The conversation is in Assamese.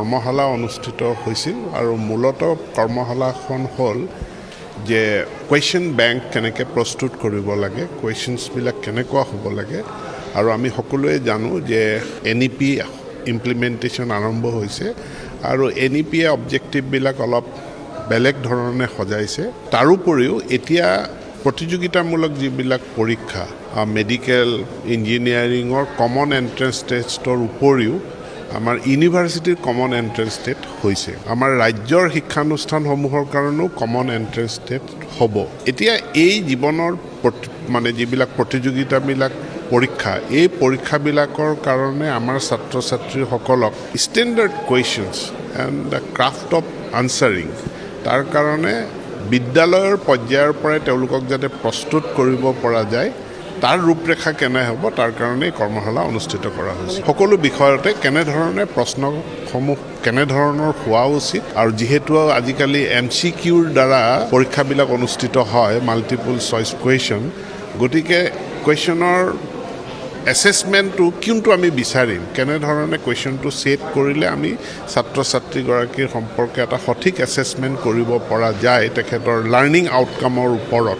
কৰ্মশালা অনুষ্ঠিত হৈছিল আৰু মূলতঃ কৰ্মশালাখন হ'ল যে কুৱেশ্যন বেংক কেনেকৈ প্ৰস্তুত কৰিব লাগে, কুৱেশ্যনছবিলাক কেনেকুৱা হ'ব লাগে। আৰু আমি সকলোৱে জানো যে এনইপি ইমপ্লিমেণ্টেশ্যন আৰম্ভ হৈছে আৰু এনইপিয়ে অবজেক্টিভবিলাক অলপ বেলেগ ধৰণে সজাইছে। তাৰোপৰিও এতিয়া প্ৰতিযোগিতামূলক যিবিলাক পৰীক্ষা, মেডিকেল, ইঞ্জিনিয়াৰিঙৰ কমন এণ্ট্ৰেঞ্চ টেষ্টৰ উপৰিও আমাৰ ইউনিভাৰ্চিটিৰ কমন এণ্ট্ৰেঞ্চ টেষ্ট হৈছে, আমাৰ ৰাজ্যৰ শিক্ষানুষ্ঠানসমূহৰ কাৰণেও কমন এণ্ট্ৰেঞ্চ টেষ্ট হ'ব। এতিয়া এই জীৱনৰ মানে যিবিলাক প্ৰতিযোগিতাবিলাক পৰীক্ষা, এই পৰীক্ষাবিলাকৰ কাৰণে আমাৰ ছাত্ৰ ছাত্ৰীসকলক standard questions and the craft of answering, তাৰ কাৰণে বিদ্যালয়ৰ পৰ্যায়ৰ পৰাই তেওঁলোকক যাতে প্ৰস্তুত কৰিব পৰা যায়, তাৰ ৰূপৰেখা কেনে হ'ব, তাৰ কাৰণে এই কৰ্মশালা অনুষ্ঠিত কৰা হৈছে। সকলো বিষয়তে কেনেধৰণে প্ৰশ্নসমূহ কেনেধৰণৰ হোৱা উচিত আৰু যিহেতু আজিকালি এমচিকিউৰ দ্বাৰা পৰীক্ষাবিলাক অনুষ্ঠিত হয়, মাল্টিপুল চইচ কুৱেশ্যন, গতিকে কুৱেশ্যনৰ এছেছমেণ্টটো কোনটো আমি বিচাৰিম, কেনেধৰণে কুৱেশ্যনটো ছেট কৰিলে আমি ছাত্ৰ ছাত্ৰীগৰাকীৰ সম্পৰ্কে এটা সঠিক এছেছমেণ্ট কৰিব পৰা যায় তেখেতৰ লাৰ্ণিং আউটকামৰ ওপৰত।